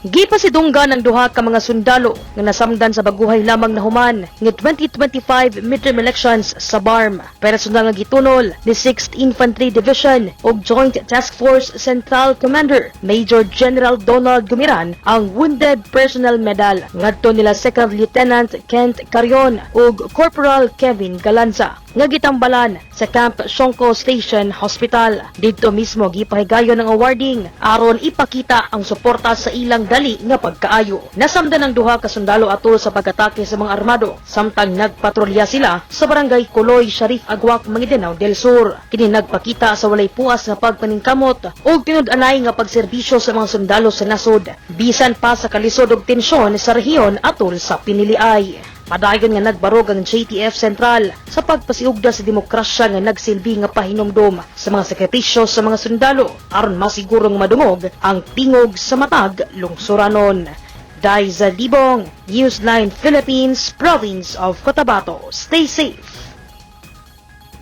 Gipasidunggan ang duha ka mga sundalo nga nasamdan sa baguhay lamang nahuman nga 2025 midterm elections sa BARMM. Personal nga gitunol ni 6th Infantry Division ug Joint Task Force Central Commander Major General Donald Gumiran ang Wounded Personnel Medal ngadto nila Second Lieutenant Kent Carion ug Corporal Kevin Galanza nga gitambalan sa Camp Siongco Station Hospital. Didto mismo gipahigayon ang awarding aron ipakita ang suporta sa ilang dali nga pagkaayo. Nasamdan ang duha ka sundalo atol sa pag-atake sa mga armado samtang nagpatrolya sila sa Barangay Kuloy, Shariff Aguak, Maguindanao del Sur. Kini nagpakita sa walay puas nga pagpaningkamot ug tinud-anay nga pagserbisyo sa mga sundalo sa nasod bisan pa sa kalisod ug tensyon sa rehiyon atol sa piniliay. Padayon nga nagbarog ang JTF Central sa pagpasiugda sa demokrasya nga nagsilbi nga pahinumdom sa mga sakripisyo sa mga sundalo aron masigurong madungog ang tingog sa matag lungsuranon. Daiza Libong, Newsline Philippines, Province of Cotabato. Stay safe.